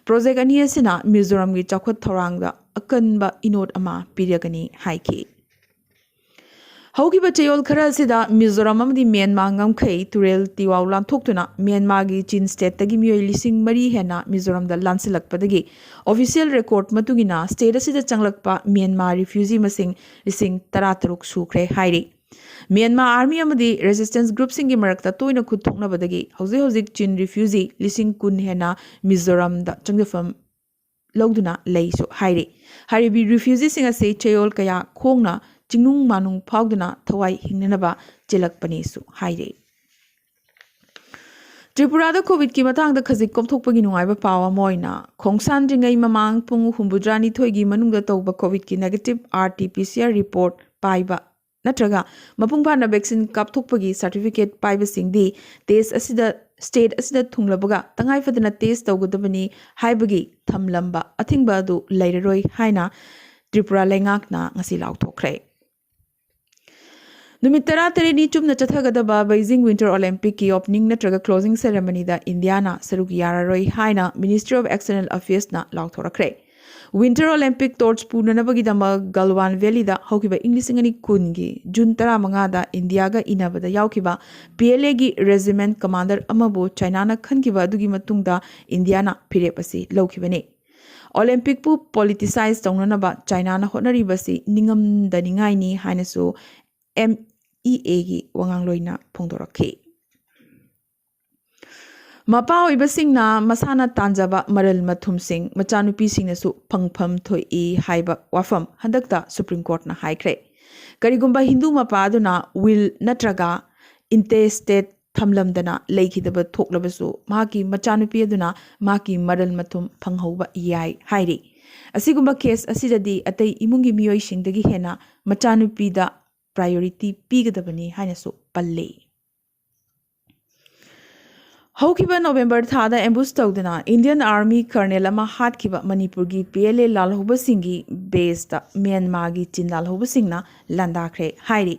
ꯄ꯭ꯔꯣꯖꯦꯛ ꯑꯅꯤ ꯑꯁꯤꯅ ꯃꯤꯖꯣꯔꯥꯝꯒꯤ ꯆꯥꯎꯈꯠ ꯊꯧꯔꯥꯡꯗ ꯑꯀꯟꯕ ꯏꯅꯣꯠ ꯑꯃ ꯄꯤꯔꯒꯅꯤ ꯍꯥꯏꯈꯤ꯫ ꯍꯧꯈꯤꯕ ꯆꯌꯣꯜ ꯈꯔ ꯑꯁꯤꯗ ꯃꯤꯖꯣꯔꯥꯝ ꯑꯃꯗꯤ ꯃ꯭ꯌꯥꯟꯃꯥꯔ ꯉꯝꯈꯩ ꯇꯨꯔꯦꯜ ꯇꯤꯋꯥꯎ ꯂꯥꯟꯊꯣꯛꯇꯨꯅ ꯃ꯭ꯌꯥꯟꯃꯥꯔꯒꯤ ꯆꯤꯟ ꯁ꯭ꯇꯦꯠꯇꯒꯤ ꯃꯤꯑꯣꯏ ꯂꯤꯁꯤꯡ ꯃꯔꯤ ꯍꯦꯟꯅ ꯃꯤꯖꯣꯔꯥꯝꯗ ꯂꯥꯟꯁꯤꯜꯂꯛꯄꯗꯒꯤ, ꯑꯣꯐꯤꯁꯤꯌꯦꯜ ꯔꯦꯀꯣꯔꯗ ꯃꯇꯨꯡ ꯏꯟꯅ ꯁ꯭ꯇꯦꯠ ꯑꯁꯤꯗ ꯆꯪꯂꯛꯄ ꯃ꯭ꯌꯥꯟꯃꯥꯔ ꯔꯤꯐ꯭ꯌꯨꯖꯤ ꯃꯁꯤꯡ ꯂꯤꯁꯤꯡ ꯇꯔꯥꯇꯔꯨꯛ ꯁꯨꯈ꯭ꯔꯦ ꯍꯥꯏꯔꯤ꯫ ꯃ꯭ꯌꯥꯟꯃꯥꯔ ꯑꯥꯔꯃꯤ ꯑꯃꯗꯤ ꯔꯦꯁꯤꯁꯇꯦꯟꯁ ꯒ꯭ꯔꯨꯞꯁꯤꯡꯒꯤ ꯃꯔꯛꯇ ꯇꯣꯏꯅ ꯈꯨꯠ ꯊꯣꯛꯅꯕꯗꯒꯤ ꯍꯧꯖꯤꯛ ꯍꯧꯖꯤꯛ ꯆꯤꯟ ꯔꯤꯐ꯭ꯌꯨꯖꯤ ꯂꯤꯁꯤꯡ ꯀꯨꯟ ꯍꯦꯟꯅ ꯃꯤꯖꯣꯔꯥꯝꯗ ꯆꯪꯖꯐꯝ ꯂꯧꯗꯨꯅ ꯂꯩꯁꯨ ꯍꯥꯏꯔꯤ꯫ ꯍꯥꯏꯔꯤꯕ ꯔꯤꯐ꯭ꯌꯨꯖꯤꯁꯤꯡ ꯑꯁꯤ ꯆꯌꯣꯜ ꯀꯌꯥ ꯈꯣꯡꯅ ꯆꯤꯡꯅꯨꯡ ꯃꯥꯅꯨꯡ ꯐꯥꯎꯗꯨꯅ ꯊꯋꯥꯏ ꯍꯤꯡꯅꯅꯕ ꯆꯦꯜꯂꯛꯄꯅꯦꯁꯨ ꯍꯥꯏꯔꯤ꯫ ꯇ꯭ꯔꯤꯄꯨꯔꯥꯗ ꯀꯣꯚꯤꯗꯀꯤ ꯃꯇꯥꯡꯗ ꯈꯖꯤꯛ ꯀꯣꯝꯊꯣꯛꯄꯒꯤ ꯅꯨꯡꯉꯥꯏꯕ ꯄꯥꯎ ꯑꯃ ꯑꯣꯏꯅ, ꯈꯣꯡꯁꯥꯟꯗ꯭ꯔꯤꯉꯩ ꯃꯃꯥꯡ ꯄꯨꯡ ꯍꯨꯝꯐꯨꯇꯔꯥꯅꯤꯊꯣꯏꯒꯤ ꯃꯅꯨꯡꯗ ꯇꯧꯕ ꯀꯣꯚꯤꯗꯀꯤ negative R T P C R report ꯄꯥꯏꯕ ꯅꯠꯇ꯭ꯔꯒ ꯃꯄꯨꯡ ꯐꯥꯅ ꯚꯦꯛꯁꯤꯟ ꯀꯥꯞꯊꯣꯛꯄꯒꯤ ꯁꯥꯔꯇꯤꯐꯤꯀꯦꯠ ꯄꯥꯏꯕꯁꯤꯡꯗꯤ ꯇꯦꯁ ꯑꯁꯤꯗ, ꯁ꯭ꯇꯦꯠ ꯑꯁꯤꯗ ꯊꯨꯡꯂꯕꯒ ꯇꯉꯥꯏ ꯐꯗꯅ ꯇꯦꯁ ꯇꯧꯒꯗꯕꯅꯤ ꯍꯥꯏꯕꯒꯤ ꯊꯝꯂꯝꯕ ꯑꯊꯤꯡꯕ ꯑꯗꯨ ꯂꯩꯔꯔꯣꯏ ꯍꯥꯏꯅ ꯇ꯭ꯔꯤꯄꯨꯔꯥ ꯂꯩꯉꯥꯛꯅ ꯉꯁꯤ ꯂꯥꯎꯊꯣꯛꯈ꯭ꯔꯦ꯫ ꯅꯨꯃꯤꯠ ꯇꯔꯥꯇꯔꯦꯠꯅꯤ ꯆꯨꯞꯅ ꯆꯠꯊꯒꯗꯕ ꯕꯩꯖꯤꯡ ꯋꯤꯟꯇꯔ ꯑꯣꯂꯦꯝꯄꯤꯛꯀꯤ ꯑꯣꯄꯅꯤꯡ ꯅꯠꯇ꯭ꯔꯒ ꯀ꯭ꯂꯣꯖꯤꯡ ꯁꯦꯔꯦꯃꯅꯤꯗ ꯏꯟꯗꯤꯌꯥꯅ ꯁꯔꯨꯛ ꯌꯥꯔꯔꯣꯏ ꯍꯥꯏꯅ ꯃꯤꯅꯤꯁꯇ꯭ꯔꯤ ꯑꯣꯐ ꯑꯦꯛꯁꯇꯔꯅꯦꯜ ꯑꯐꯤꯌꯔꯁꯅ ꯂꯥꯎꯊꯣꯔꯛꯈ꯭ꯔꯦ꯫ ꯋꯤꯟꯇꯔ ꯑꯣꯂꯦꯝꯄꯤꯛ ꯇꯣꯔꯆ ꯄꯨꯅꯅꯕꯒꯤꯗꯃꯛ ꯒꯜꯋꯥꯟ ꯚꯦꯂꯤꯗ ꯍꯧꯈꯤꯕ ꯏꯪ ꯂꯤꯁꯤꯡ ꯑꯅꯤ ꯀꯨꯟꯒꯤ ꯖꯨꯟ ꯇꯔꯥꯃꯉꯥꯗ ꯏꯟꯗꯤꯌꯥꯒ ꯏꯟꯅꯕꯗ ꯌꯥꯎꯈꯤꯕ ꯄꯤ ꯑꯦꯜ ꯑꯦꯒꯤ ꯔꯦꯖꯤꯃꯦꯟꯠ ꯀꯃꯥꯟꯗꯔ ꯑꯃꯕꯨ ꯆꯥꯏꯅꯥꯅ ꯈꯟꯈꯤꯕ ꯑꯗꯨꯒꯤ ꯃꯇꯨꯡꯗ ꯏꯟꯗꯤꯌꯥꯅ ꯐꯤꯔꯦꯞ ꯑꯁꯤ ꯂꯧꯈꯤꯕꯅꯤ꯫ ꯑꯣꯂꯦꯝꯄꯤꯛꯄꯨ ꯄꯣꯂꯤꯇꯤꯁꯥꯏꯖ ꯇꯧꯅꯅꯕ ꯆꯥꯏꯅꯥꯅ ꯍꯣꯠꯅꯔꯤꯕꯁꯤ ꯅꯤꯡꯉꯝꯗꯅꯤꯡꯉꯥꯏꯅꯤ ꯍꯥꯏꯅꯁꯨ ꯑꯦꯝ ꯏ ꯑꯦꯒꯤ ꯋꯥꯉꯥꯡꯂꯣꯏꯅ ꯐꯣꯡꯗꯣꯔꯛꯈꯤ꯫ ꯃꯄꯥ ꯑꯣꯏꯕꯁꯤꯡꯅ ꯃꯁꯥꯅ ꯇꯥꯟꯖꯕ ꯃꯔꯜ ꯃꯊꯨꯝꯁꯤꯡ ꯃꯆꯥꯅꯨꯄꯤꯁꯤꯡꯅꯁꯨ ꯐꯪꯐꯝ ꯊꯣꯛꯏ ꯍꯥꯏꯕ ꯋꯥꯐꯝ ꯍꯟꯗꯛꯇ ꯁꯨꯄ꯭ꯔꯤꯝ ꯀꯣꯔꯠꯅ ꯍꯥꯏꯈ꯭ꯔꯦ꯫ ꯀꯔꯤꯒꯨꯝꯕ ꯍꯤꯟꯗꯨ ꯃꯄꯥ ꯑꯗꯨꯅ ꯋꯤꯜ ꯅꯠꯇ꯭ꯔꯒ ꯏꯟꯇꯦꯁꯇꯦꯠ ꯊꯝꯂꯝꯗꯅ ꯂꯩꯈꯤꯗꯕ ꯊꯣꯛꯂꯕꯁꯨ, ꯃꯍꯥꯛꯀꯤ ꯃꯆꯥꯅꯨꯄꯤ ꯑꯗꯨꯅ ꯃꯍꯥꯛꯀꯤ ꯃꯔꯜ ꯃꯊꯨꯝ ꯐꯪꯍꯧꯕ ꯌꯥꯏ ꯍꯥꯏꯔꯤ꯫ ꯑꯁꯤꯒꯨꯝꯕ ꯀꯦꯁ ꯑꯁꯤꯗꯗꯤ ꯑꯇꯩ ꯏꯃꯨꯡꯒꯤ ꯃꯤꯑꯣꯏꯁꯤꯡꯗꯒꯤ ꯍꯦꯟꯅ ꯃꯆꯥꯅꯨꯄꯤꯗ ꯄ꯭ꯔꯥꯏꯌꯣꯔꯤꯇꯤ ꯄꯤꯒꯗꯕꯅꯤ ꯍꯥꯏꯅꯁꯨ ꯄꯜꯂꯤ꯫ ꯍꯧꯈꯤꯕ ꯅꯣꯕꯦꯝꯕꯔ ꯊꯥꯗ ꯑꯦꯝꯕꯨꯁ ꯇꯧꯗꯨꯅ ꯏꯟꯗꯤꯌꯟ ꯑꯥꯔꯃꯤ ꯀꯔꯅꯦꯜ ꯑꯃ ꯍꯥꯠꯈꯤꯕ ꯃꯅꯤꯄꯨꯔꯒꯤ ꯄꯤ ꯑꯦꯜ ꯑꯦ ꯂꯥꯜꯍꯧꯕꯁꯤꯡꯒꯤ ꯕꯦꯁꯇ ꯃ꯭ꯌꯥꯟꯃꯥꯔꯒꯤ ꯆꯤꯟ ꯂꯥꯜꯍꯧꯕꯁꯤꯡꯅ ꯂꯥꯟꯗꯥꯈ꯭ꯔꯦ ꯍꯥꯏꯔꯤ꯫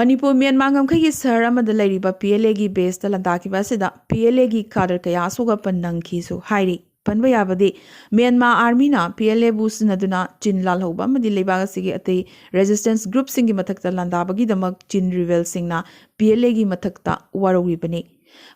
ꯃꯅꯤꯄꯨꯔ ꯃ꯭ꯌꯥꯟꯃꯥꯔ ꯉꯝꯈꯩꯒꯤ ꯁꯍꯔ ꯑꯃꯗ ꯂꯩꯔꯤꯕ ꯄꯤ ꯑꯦꯜ ꯑꯦꯒꯤ ꯕꯦꯁꯇ ꯂꯥꯟꯗꯥꯈꯤꯕ ꯑꯁꯤꯗ ꯄꯤ ꯑꯦꯜ ꯑꯦꯒꯤ ꯀꯥꯗꯔ ꯀꯌꯥ ꯑꯁꯣꯛ ꯑꯄꯟ ꯅꯪꯈꯤꯁꯨ ꯍꯥꯏꯔꯤ꯫ ꯄꯟꯕ ꯌꯥꯕꯗꯤ, ꯃ꯭ꯌꯥꯟꯃꯥꯔ ꯑꯥꯔꯃꯤꯅ ꯄꯤ ꯑꯦꯜ ꯑꯦꯕꯨ ꯁꯤꯖꯤꯟꯅꯗꯨꯅ ꯆꯤꯟ ꯂꯥꯜꯍꯧꯕ ꯑꯃꯗꯤ ꯂꯩꯕꯥꯛ ꯑꯁꯤꯒꯤ ꯑꯇꯩ ꯔꯦꯖꯤꯁꯇꯦꯟꯁ ꯒ꯭ꯔꯨꯞꯁꯤꯡꯒꯤ ꯃꯊꯛꯇ ꯂꯥꯟꯗꯥꯕꯒꯤꯗꯃꯛ ꯆꯤꯟ ꯔꯤꯕꯦꯜꯁꯤꯡꯅ ꯄꯤ ꯑꯦꯜ ꯑꯦꯒꯤ ꯃꯊꯛꯇ ꯋꯥꯔꯧꯔꯤꯕꯅꯤ꯫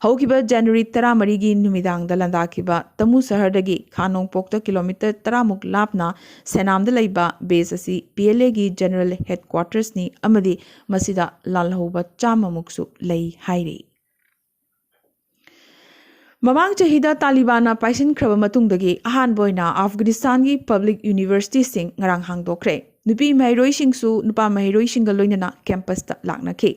ꯍꯧꯈꯤꯕ ꯖꯅꯋꯥꯔꯤ ꯇꯔꯥꯃꯔꯤꯒꯤ ꯅꯨꯃꯤꯗꯥꯡꯗ ꯂꯥꯟꯗꯥꯈꯤꯕ ꯇꯃꯨ ꯁꯍꯔꯗꯒꯤ ꯈꯥ ꯅꯣꯡꯄꯣꯛꯇ ꯀꯤꯂꯣꯃꯤꯇꯔ ꯇꯔꯥꯃꯨꯛ ꯂꯥꯞꯅ ꯁꯦꯅꯥꯝꯗ ꯂꯩꯕ ꯕꯦꯁ ꯑꯁꯤ ꯄꯤ ꯑꯦꯜ ꯑꯦꯒꯤ ꯖꯦꯅꯔꯦꯜ ꯍꯦꯗꯀ꯭ꯋꯥꯇꯔꯁꯅꯤ ꯑꯃꯗꯤ ꯃꯁꯤꯗ ꯂꯥꯜꯍꯧꯕ ꯆꯥꯝꯃꯃꯨꯛꯁꯨ ꯂꯩ ꯍꯥꯏꯔꯤ꯫ ꯃꯃꯥꯡ ꯆꯍꯤꯗ ꯇꯥꯂꯤꯕꯥꯟꯅ ꯄꯥꯏꯁꯤꯟꯈ꯭ꯔꯕ ꯃꯇꯨꯡꯗꯒꯤ ꯑꯍꯥꯟꯕ ꯑꯣꯏꯅ ꯑꯐꯒꯥꯅꯤꯁꯇꯥꯟꯒꯤ ꯄꯕ꯭ꯂꯤꯛ ꯌꯨꯅꯤꯚꯔꯁꯤꯇꯤꯁꯤꯡ ꯉꯔꯥꯡ ꯍꯥꯡꯗꯣꯛꯈ꯭ꯔꯦ꯫ ꯅꯨꯄꯤ ꯃꯍꯩꯔꯣꯏꯁꯤꯡꯁꯨ ꯅꯨꯄꯥ ꯃꯍꯩꯔꯣꯏꯁꯤꯡꯒ ꯂꯣꯏꯅꯅ ꯀꯦꯝꯄꯁꯇ ꯂꯥꯛꯅꯈꯤ꯫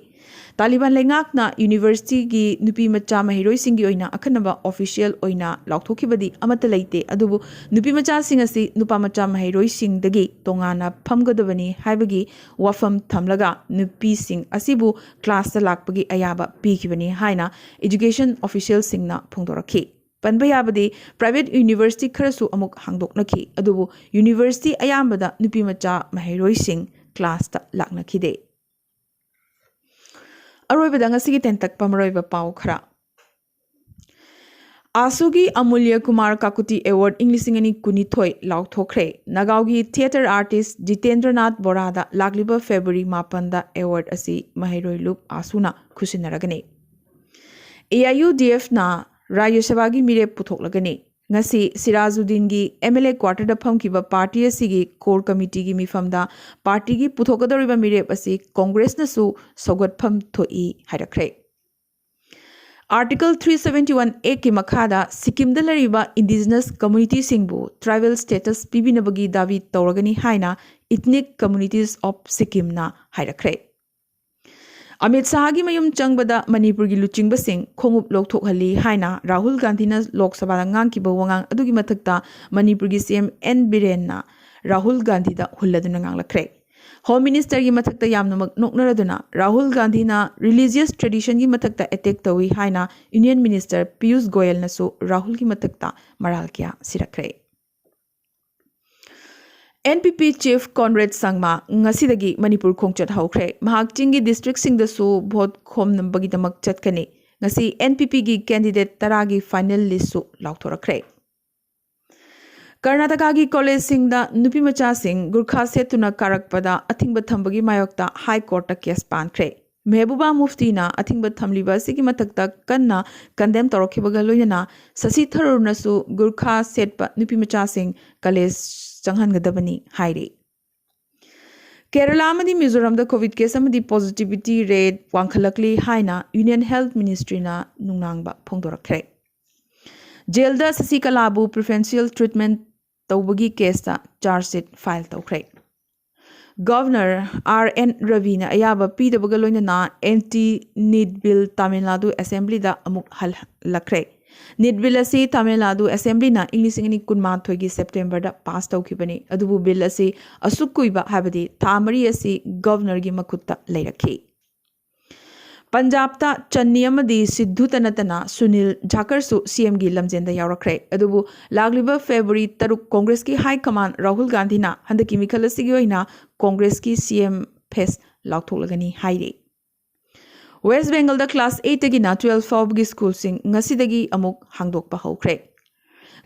ꯇꯥꯂꯤꯕꯥꯟ ꯂꯩꯉꯥꯛꯅ ꯌꯨꯅꯤꯚꯔꯁꯤꯇꯤꯒꯤ ꯅꯨꯄꯤ ꯃꯆꯥ ꯃꯍꯩꯔꯣꯏꯁꯤꯡꯒꯤ ꯑꯣꯏꯅ ꯑꯈꯟꯅꯕ ꯑꯣꯐꯤꯁꯤꯌꯦꯜ ꯑꯣꯏꯅ ꯂꯥꯎꯊꯣꯛꯈꯤꯕꯗꯤ ꯑꯃꯠꯇ ꯂꯩꯇꯦ, ꯑꯗꯨꯕꯨ ꯅꯨꯄꯤ ꯃꯆꯥꯁꯤꯡ ꯑꯁꯤ ꯅꯨꯄꯥ ꯃꯆꯥ ꯃꯍꯩꯔꯣꯏꯁꯤꯡꯗꯒꯤ ꯇꯣꯉꯥꯟꯅ ꯐꯝꯒꯗꯕꯅꯤ ꯍꯥꯏꯕꯒꯤ ꯋꯥꯐꯝ ꯊꯝꯂꯒ ꯅꯨꯄꯤꯁꯤꯡ ꯑꯁꯤꯕꯨ ꯀ꯭ꯂꯥꯁꯇ ꯂꯥꯛꯄꯒꯤ ꯑꯌꯥꯕ ꯄꯤꯈꯤꯕꯅꯤ ꯍꯥꯏꯅ ꯏꯖꯨꯀꯦꯁꯟ ꯑꯣꯐꯤꯁꯤꯌꯦꯜꯁꯤꯡꯅ ꯐꯣꯡꯗꯣꯔꯛꯈꯤ꯫ ꯄꯟꯕ ꯌꯥꯕꯗꯤ, ꯄ꯭ꯔꯥꯏꯚꯦꯠ ꯌꯨꯅꯤꯚꯔꯁꯤꯇꯤ ꯈꯔꯁꯨ ꯑꯃꯨꯛ ꯍꯥꯡꯗꯣꯛꯅꯈꯤ, ꯑꯗꯨꯕꯨ ꯌꯨꯅꯤꯚꯔꯁꯤꯇꯤ ꯑꯌꯥꯝꯕꯗ ꯅꯨꯄꯤ ꯃꯆꯥ ꯃꯍꯩꯔꯣꯏꯁꯤꯡ ꯀ꯭ꯂꯥꯁꯇ ꯂꯥꯛꯅꯈꯤꯗꯦ꯫ ꯑꯔꯣꯏꯕꯗ ꯉꯁꯤꯒꯤ ꯇꯦꯟꯇꯛꯄ ꯃꯔꯨꯑꯣꯏꯕ ꯄꯥꯎ ꯈꯔ꯫ ꯑꯥꯁꯨꯒꯤ ꯑꯃꯨꯜꯌ ꯀꯨꯃꯥꯔ ꯀꯥꯀꯨꯇꯤ ꯑꯦꯋꯥꯔꯗ ꯏꯪ ꯂꯤꯁꯤꯡ ꯑꯅꯤ ꯀꯨꯟꯅꯤꯊꯣꯏ ꯂꯥꯎꯊꯣꯛꯈ꯭ꯔꯦ꯫ ꯅꯒꯥꯎꯒꯤ ꯊꯤꯌꯦꯇꯔ ꯑꯥꯔꯇꯤꯁ ꯖꯤꯇꯦꯟꯗ꯭ꯔꯅꯥꯊ ꯕꯣꯔꯥꯗ ꯂꯥꯛꯂꯤꯕ ꯐꯦꯕ꯭ꯔꯨꯋꯥꯔꯤ ꯃꯥꯄꯟꯗ ꯑꯦꯋꯥꯔꯗ ꯑꯁꯤ ꯃꯍꯩꯔꯣꯏ ꯂꯨꯞ ꯑꯥꯁꯨꯅ ꯈꯨꯠꯁꯤꯟꯅꯔꯒꯅꯤ꯫ ꯑꯦ ꯑꯥꯏ ꯌꯨ ꯗꯤ ꯑꯦꯐꯅ ꯔꯥꯖ꯭ꯌ ꯁꯚꯥꯒꯤ ꯃꯤꯔꯦꯞ ꯄꯨꯊꯣꯛꯂꯒꯅꯤ꯫ ꯉꯁꯤ ꯁꯤꯔꯥꯖꯨꯗꯤꯟꯒꯤ ꯑꯦꯝ ꯑꯦꯜ ꯑꯦ ꯀ꯭ꯋꯥꯇꯔꯗ ꯐꯝꯈꯤꯕ ꯄꯥꯔꯇꯤ ꯑꯁꯤꯒꯤ ꯀꯣꯔ ꯀꯃꯤꯇꯤꯒꯤ ꯃꯤꯐꯝꯗ ꯄꯥꯔꯇꯤꯒꯤ ꯄꯨꯊꯣꯛꯀꯗꯧꯔꯤꯕ ꯃꯤꯔꯦꯞ ꯑꯁꯤ ꯀꯣꯡꯒ꯭ꯔꯦꯁꯅꯁꯨ ꯁꯧꯒꯠꯐꯝ ꯊꯣꯛꯏ ꯍꯥꯏꯔꯛꯈ꯭ꯔꯦ꯫ ꯑꯥꯔꯇꯤꯀꯜ ꯊ꯭ꯔꯤ ꯁꯚꯦꯟꯇꯤ ꯋꯥꯟ ꯑꯦꯒꯤ ꯃꯈꯥꯗ ꯁꯤꯛꯀꯤꯝꯗ ꯂꯩꯔꯤꯕ ꯏꯟꯗꯤꯖꯤꯅꯁ ꯀꯝꯃꯨꯅꯤꯇꯤꯁꯤꯡꯕꯨ ꯇ꯭ꯔꯥꯏꯕꯦꯜ ꯁ꯭ꯇꯦꯇꯁ ꯄꯤꯕꯤꯅꯕꯒꯤ ꯗꯥꯕꯤ ꯇꯧꯔꯒꯅꯤ ꯍꯥꯏꯅ ꯏꯊꯅꯤꯛ ꯀꯝꯃꯨꯅꯤꯇꯤꯁ ꯑꯣꯐ ꯁꯤꯛꯀꯤꯝꯅ ꯍꯥꯏꯔꯛꯈ꯭ꯔꯦ꯫ ꯑꯃꯤꯠ ꯁꯥꯍꯒꯤ ꯃꯌꯨꯝ ꯆꯪꯕꯗ ꯃꯅꯤꯄꯨꯔꯒꯤ ꯂꯨꯆꯤꯡꯕꯁꯤꯡ ꯈꯣꯡꯎꯞ ꯂꯧꯊꯣꯛꯍꯜꯂꯤ ꯍꯥꯏꯅ ꯔꯥꯍꯨꯜ ꯒꯥꯟꯙꯤꯅ ꯂꯣꯛ ꯁꯚꯥꯗ ꯉꯥꯡꯈꯤꯕ ꯋꯥꯉꯥꯡ ꯑꯗꯨꯒꯤ ꯃꯊꯛꯇ ꯃꯅꯤꯄꯨꯔꯒꯤ ꯁꯤ ꯑꯦꯝ ꯑꯦꯟ ꯕꯤꯔꯦꯟꯅ ꯔꯥꯍꯨꯜ ꯒꯥꯟꯙꯤꯗ ꯍꯨꯜꯂꯗꯨꯅ ꯉꯥꯡꯂꯛꯈ꯭ꯔꯦ꯫ ꯍꯣꯝ ꯃꯤꯅꯤꯁꯇꯔꯒꯤ ꯃꯊꯛꯇ ꯌꯥꯝꯅꯃꯛ ꯅꯣꯛꯅꯔꯗꯨꯅ ꯔꯥꯍꯨꯜ ꯒꯥꯟꯙꯤꯅ ꯔꯤꯂꯤꯖꯤꯌꯁ ꯇ꯭ꯔꯦꯗꯤꯁꯟꯒꯤ ꯃꯊꯛꯇ ꯑꯦꯇꯦꯛ ꯇꯧꯏ ꯍꯥꯏꯅ ꯌꯨꯅꯤꯌꯟ ꯃꯤꯅꯤꯁꯇꯔ ꯄꯤꯌꯨꯁ ꯒꯣꯌꯜꯅꯁꯨ ꯔꯥꯍꯨꯜꯒꯤ ꯃꯊꯛꯇ ꯃꯔꯥꯜ ꯀꯌꯥ ꯁꯤꯔꯛꯈ꯭ꯔꯦ꯫ ꯑꯦꯟ ꯄꯤ ꯄꯤ ꯆꯤꯐ ꯀꯣꯟꯔꯦꯗ ꯁꯪꯃꯥ ꯉꯁꯤꯗꯒꯤ ꯃꯅꯤꯄꯨꯔ ꯈꯣꯡꯆꯠ ꯍꯧꯈ꯭ꯔꯦ꯫ ꯃꯍꯥꯛ ꯆꯤꯡꯒꯤ ꯗꯤꯁꯇ꯭ꯔꯤꯛꯁꯤꯡꯗꯁꯨ ꯚꯣꯠ ꯈꯣꯝꯅꯕꯒꯤꯗꯃꯛ ꯆꯠꯀꯅꯤ꯫ ꯉꯁꯤ ꯑꯦꯟ ꯄꯤ ꯄꯤꯒꯤ ꯀꯦꯟꯗꯤꯗꯦꯠ ꯇꯔꯥꯒꯤ ꯐꯥꯏꯅꯦꯜ ꯂꯤꯁ꯭ꯠꯁꯨ ꯂꯥꯎꯊꯣꯔꯛꯈ꯭ꯔꯦ꯫ ꯀꯔꯅꯥꯇꯀꯥꯒꯤ ꯀꯣꯂꯦꯖꯁꯤꯡꯗ ꯅꯨꯄꯤꯃꯆꯥꯁꯤꯡ ꯒꯨꯔꯈꯥ ꯁꯦꯠꯇꯨꯅ ꯀꯥꯔꯛꯄꯗ ꯑꯊꯤꯡꯕ ꯊꯝꯕꯒꯤ ꯃꯥꯌꯣꯛꯇ ꯍꯥꯏ ꯀꯣꯔꯠꯇ ꯀꯦꯁ ꯄꯥꯟꯈ꯭ꯔꯦ꯫ ꯃꯦꯍꯕꯨꯕꯥ ꯃꯨꯐꯇꯤꯅ ꯑꯊꯤꯡꯕ ꯊꯝꯂꯤꯕ ꯑꯁꯤꯒꯤ ꯃꯊꯛꯇ ꯀꯟꯅ ꯀꯟꯗꯦꯝ ꯇꯧꯔꯛꯈꯤꯕꯒ ꯂꯣꯏꯅꯅ ꯁꯁꯤ ꯊꯔꯨꯔꯅꯁꯨ ꯒꯨꯔꯈꯥ ꯁꯦꯠꯄ ꯅꯨꯄꯤꯃꯆꯥꯁꯤꯡ ꯀꯣꯂꯦꯖ ꯆꯪꯍꯟꯒꯗꯕꯅꯤ ꯍꯥꯏꯔꯤ꯫ ꯀꯦꯔꯂꯥ ꯑꯃꯗꯤ ꯃꯤꯖꯣꯔꯥꯝꯗ ꯀꯣꯚꯤꯗ ꯀꯦꯁ ꯑꯃꯗꯤ ꯄꯣꯖꯤꯇꯤꯚꯤꯇꯤ ꯔꯦꯠ ꯋꯥꯡꯈꯠꯂꯛꯂꯤ ꯍꯥꯏꯅ ꯌꯨꯅꯤꯌꯟ ꯍꯦꯜꯊ ꯃꯤꯅꯤꯁꯇ꯭ꯔꯤꯅ ꯅꯨꯡꯅꯥꯡꯕ ꯐꯣꯡꯗꯣꯔꯛꯈ꯭ꯔꯦ꯫ ꯖꯦꯜꯗ ꯁꯁꯤꯀꯂꯥꯕꯨ ꯄ꯭ꯔꯤꯐꯔꯦꯟꯁꯤꯌꯦꯜ ꯇ꯭ꯔꯤꯠꯃꯦꯟꯠ ꯇꯧꯕꯒꯤ ꯀꯦꯁꯇ ꯆꯥꯔꯖ ꯁꯤꯠ ꯐꯥꯏꯜ ꯇꯧꯈ꯭ꯔꯦ꯫ ꯒꯚꯔꯅꯔ ꯑꯥꯔ ꯑꯦꯟ ꯔꯕꯤꯅ ꯑꯌꯥꯕ ꯄꯤꯗꯕꯒ ꯂꯣꯏꯅꯅ anti NEET bill Tamil Nadu ꯑꯦꯁꯦꯝꯕ꯭ꯂꯤꯗ ꯑꯃꯨꯛ ꯍꯜꯂꯛꯈ꯭ꯔꯦ꯫ ꯅꯤꯠ ꯕꯤꯜ ꯑꯁꯤ ꯇꯥꯃꯤꯜ ꯅꯥꯗꯨ ꯑꯦꯁꯦꯝꯕ꯭ꯂꯤꯅ ꯏꯪ ꯂꯤꯁꯤꯡ ꯑꯅꯤ ꯀꯨꯟꯃꯥꯊꯣꯏꯒꯤ ꯁꯦꯞꯇꯦꯝꯕꯔꯗ ꯄꯥꯁ ꯇꯧꯈꯤꯕꯅꯤ, ꯑꯗꯨꯕꯨ ꯕꯤꯜ ꯑꯁꯤ ꯑꯁꯨꯛ ꯀꯨꯏꯕ, ꯍꯥꯏꯕꯗꯤ ꯊꯥ ꯃꯔꯤ ꯑꯁꯤ ꯒꯚꯔꯅꯔꯒꯤ ꯃꯈꯨꯠꯇ ꯂꯩꯔꯛꯈꯤ꯫ ꯄꯟꯖꯥꯕꯇ ꯆꯟꯅꯤ ꯑꯃꯗꯤ ꯁꯤꯙꯨꯇ ꯅꯠꯇꯅ ꯁꯨꯅꯤꯜ ꯖꯥꯈꯔꯁꯨ ꯁꯤ ꯑꯦꯝꯒꯤ ꯂꯝꯖꯦꯟꯗ ꯌꯥꯎꯔꯛꯈ꯭ꯔꯦ꯫ ꯑꯗꯨꯕꯨ ꯂꯥꯛꯂꯤꯕ ꯐꯦꯕ꯭ꯔꯨꯋꯥꯔꯤ ꯇꯔꯨꯛ ꯀꯣꯡꯒ꯭ꯔꯦꯁꯀꯤ ꯍꯥꯏ ꯀꯃꯥꯟ ꯔꯥꯍꯨꯜ ꯒꯥꯟꯙꯤꯅ ꯍꯟꯗꯛꯀꯤ ꯃꯤꯈꯜ ꯑꯁꯤꯒꯤ ꯑꯣꯏꯅ ꯀꯣꯡꯒ꯭ꯔꯦꯁꯀꯤ ꯁꯤ ꯑꯦꯝ ꯐꯦꯁ ꯂꯥꯎꯊꯣꯛꯂꯒꯅꯤ ꯍꯥꯏꯔꯤ꯫ ꯋꯦꯁ꯭ꯠ ꯕꯦꯡꯒꯜꯗ ꯀ꯭ꯂꯥꯁ ꯑꯩꯠꯇꯒꯤꯅ ꯇꯨꯋꯦꯜꯐ ꯐꯥꯎꯕꯒꯤ ꯁ꯭ꯀꯨꯜꯁꯤꯡ ꯉꯁꯤꯗꯒꯤ ꯑꯃꯨꯛ ꯍꯥꯡꯗꯣꯛꯄ ꯍꯧꯈ꯭ꯔꯦ꯫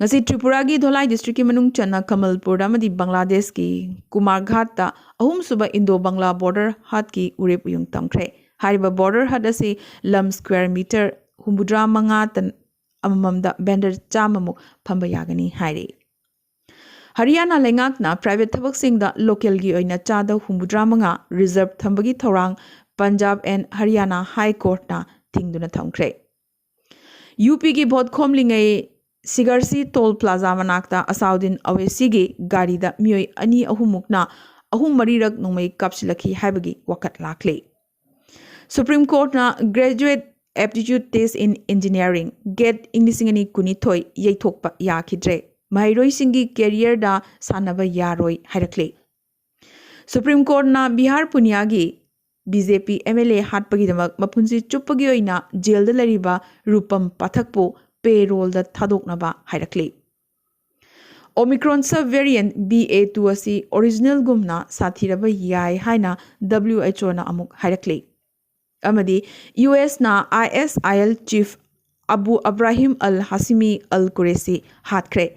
ꯉꯁꯤ ꯇ꯭ꯔꯤꯄꯨꯔꯥꯒꯤ ꯙꯣꯂꯥꯏ ꯗꯤꯁꯇ꯭ꯔꯤꯛꯀꯤ ꯃꯅꯨꯡ ꯆꯟꯅ ꯀꯃꯜꯄꯨꯔꯗ ꯑꯃꯗꯤ ꯕꯪꯒ꯭ꯂꯥꯗꯦꯁꯀꯤ ꯀꯨꯃꯥꯔꯘꯥꯠꯇ ꯑꯍꯨꯝꯁꯨꯕ ꯏꯟꯗꯣ ꯕꯪꯒ꯭ꯂꯥ ꯕꯣꯔꯗꯔ ꯍꯠꯀꯤ ꯎꯔꯦꯞ ꯎꯌꯨꯡ ꯇꯝꯈ꯭ꯔꯦ꯫ ꯍꯥꯏꯔꯤꯕ ꯕꯣꯔꯗꯔ ꯍꯠ ꯑꯁꯤ ꯂꯝ ꯁ꯭ꯀ꯭ꯋꯦꯔ ꯃꯤꯇꯔ ꯍꯨꯝꯐꯨꯇꯔꯥ ꯃꯉꯥ ꯇꯟ ꯑꯃꯃꯝꯗ ꯚꯦꯟꯗꯔ ꯆꯥꯝꯃꯃꯨꯛ ꯐꯝꯕ ꯌꯥꯒꯅꯤ ꯍꯥꯏꯔꯤ꯫ ꯍꯔꯤꯌꯥꯅꯥ ꯂꯩꯉꯥꯛꯅ ꯄ꯭ꯔꯥꯏꯚꯦꯠ ꯊꯕꯛꯁꯤꯡꯗ ꯂꯣꯀꯦꯜꯒꯤ ꯑꯣꯏꯅ ꯆꯥꯗ ꯍꯨꯝꯐꯨꯇꯔꯥ ꯃꯉꯥ ꯔꯤꯖꯔꯚ ꯊꯝꯕꯒꯤ ꯊꯧꯔꯥꯡ ꯄꯟꯖꯥꯕ ꯑꯦꯟ ꯍꯔꯤꯌꯥꯅꯥ ꯍꯥꯏ ꯀꯣꯔꯠꯅ ꯊꯤꯡꯗꯨꯅ ꯊꯝꯈ꯭ꯔꯦ꯫ ꯌꯨ ꯄꯤꯒꯤ ꯚꯣꯠ ꯈꯣꯝꯂꯤꯉꯩ ꯁꯤꯒꯔꯁꯤ ꯇꯣꯜ ꯄ꯭ꯂꯥꯖꯥ ꯃꯅꯥꯛꯇ ꯑꯁꯥꯎꯗꯤꯟ ꯑꯋꯦꯁꯤꯒꯤ ꯒꯥꯔꯤꯗ ꯃꯤꯑꯣꯏ ꯑꯅꯤ ꯑꯍꯨꯝꯃꯨꯛꯅ ꯑꯍꯨꯝ ꯃꯔꯤꯔꯛ ꯅꯣꯡꯃꯩ ꯀꯥꯞꯁꯤꯜꯂꯛꯈꯤ ꯍꯥꯏꯕꯒꯤ ꯋꯥꯀꯠ ꯂꯥꯛꯂꯤ꯫ ꯁꯨꯄ꯭ꯔꯤꯝ ꯀꯣꯔꯠꯅ ꯒ꯭ꯔꯦꯖꯨꯑꯦꯠ ꯑꯦꯞꯇꯤꯆꯨꯠ ꯇꯦꯁ ꯏꯟ ꯏꯟꯖꯤꯅꯤꯌꯥꯔꯤꯡ, ꯒꯦꯠ, ꯏꯪ ꯂꯤꯁꯤꯡ ꯑꯅꯤ ꯀꯨꯟꯅꯤꯊꯣꯏ ꯌꯩꯊꯣꯛꯄ ꯌꯥꯈꯤꯗ꯭ꯔꯦ꯫ ꯃꯍꯩꯔꯣꯏꯁꯤꯡꯒꯤ ꯀꯦꯔꯤꯌꯔꯗ ꯁꯥꯟꯅꯕ ꯌꯥꯔꯣꯏ ꯍꯥꯏꯔꯛꯂꯤ꯫ ꯁꯨꯄ꯭ꯔꯤꯝ ꯀꯣꯔꯠꯅ ꯕꯤꯍꯥꯔ ꯄꯨꯅꯤꯌꯥꯒꯤ B J P M L A ꯍꯥꯠꯄꯒꯤꯗꯃꯛ ꯃꯄꯨꯟꯁꯤ ꯆꯨꯞꯄꯒꯤ ꯑꯣꯏꯅ ꯖꯦꯜꯗ ꯂꯩꯔꯤꯕ ꯔꯨꯄꯝ ꯄꯥꯊꯛꯄꯨ ꯄꯦꯔꯣꯜꯗ ꯊꯥꯗꯣꯛꯅꯕ ꯍꯥꯏꯔꯛꯂꯤ꯫ Omicron sub variant B A two ꯑꯁꯤ ꯑꯣꯔꯤꯖꯤꯅꯦꯜꯒꯨꯝꯅ ꯁꯥꯊꯤꯔꯕ ꯌꯥꯏ ꯍꯥꯏꯅ ꯗꯕ꯭ꯂꯤꯎ ꯑꯩꯆ ꯑꯣꯅ ꯑꯃꯨꯛ ꯍꯥꯏꯔꯛꯂꯤ꯫ ꯑꯃꯗꯤ ꯌꯨ ꯑꯦꯁꯅ I S I L chief Abu Ibrahim al Hashimi al Qurashi ꯍꯥꯠꯈ꯭ꯔꯦ꯫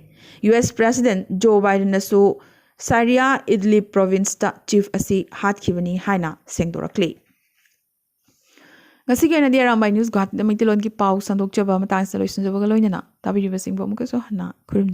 ꯌꯨ ꯑꯦꯁ ꯄ꯭ꯔꯦꯁꯤꯗꯦꯟꯠ ꯖꯣ ꯕꯥꯏꯗꯟꯅꯁꯨ ꯁꯥꯔꯤꯌꯥ ꯏꯗꯂꯤꯕ ꯄ꯭ꯔꯣꯚꯤꯟꯁꯇ ꯆꯤꯐ ꯑꯁꯤ ꯍꯥꯠꯈꯤꯕꯅꯤ ꯍꯥꯏꯅ ꯁꯦꯡꯗꯣꯔꯛꯂꯤ꯫ ꯉꯁꯤꯒꯤ ꯑꯣꯏꯅꯗꯤ ꯑꯔꯥꯝꯕꯥꯏ ꯅ꯭ꯌꯨꯁ ꯒꯨꯋꯥꯍꯥꯇꯤꯗ ꯃꯩꯇꯩꯂꯣꯟꯒꯤ ꯄꯥꯎ ꯁꯟꯗꯣꯛꯆꯕ ꯃꯇꯥꯡꯁꯤꯗ ꯂꯣꯏꯁꯤꯟꯖꯕꯒ ꯂꯣꯏꯅꯅ ꯇꯥꯕꯤꯔꯤꯕꯁꯤꯡꯕꯨ ꯑꯃꯨꯛꯀꯁꯨ ꯍꯟꯅ ꯈꯨꯔꯨꯝꯖꯔꯤ꯫